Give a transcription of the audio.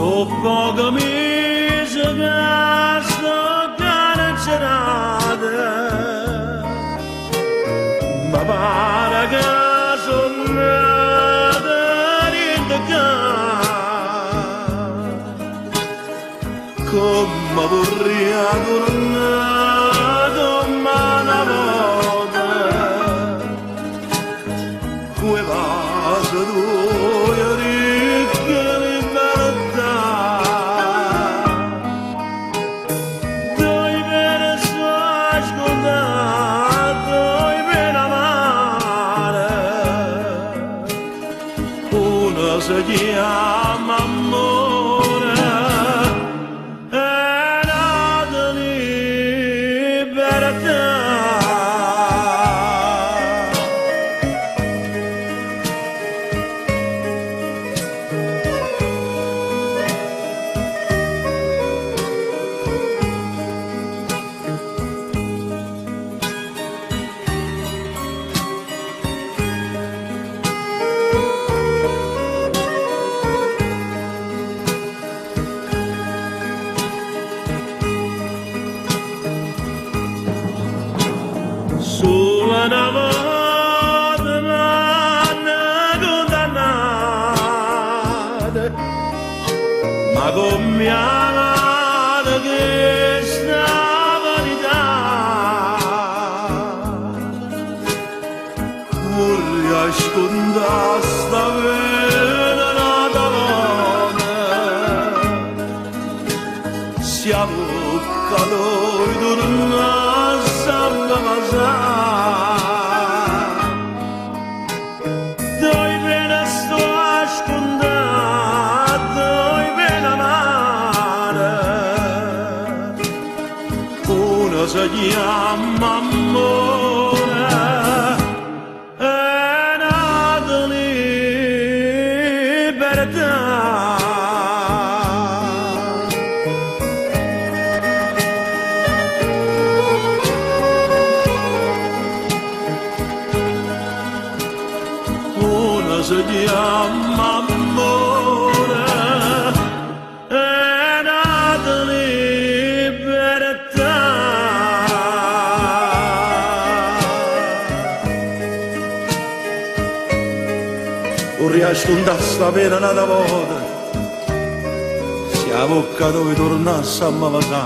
So' poche mise ca sto carcerato, me pare ca so' nato dint' ccà. Comme vurria turnà comme a na vota, cu 'e vase tuoje ricche 'e libertà. Doi pene sto a scuntà, doi pene amare, una se chiamma ammore e n'ata libertà. Sulo na vota m'hanno condannato, ma comm'è amara chesta verità. Vurria scuntà sta pena n'ata vota, si 'a vocca toja turnasse a me vasà. Doi pene sto a scuntà, doi pene amare, una se chiamma ammore e n'ata libertà. Una se chiamma ammore e n'ata libertà. Vurria scuntà sta pena n'ata vota, si 'a vocca toja turnasse a me vasà.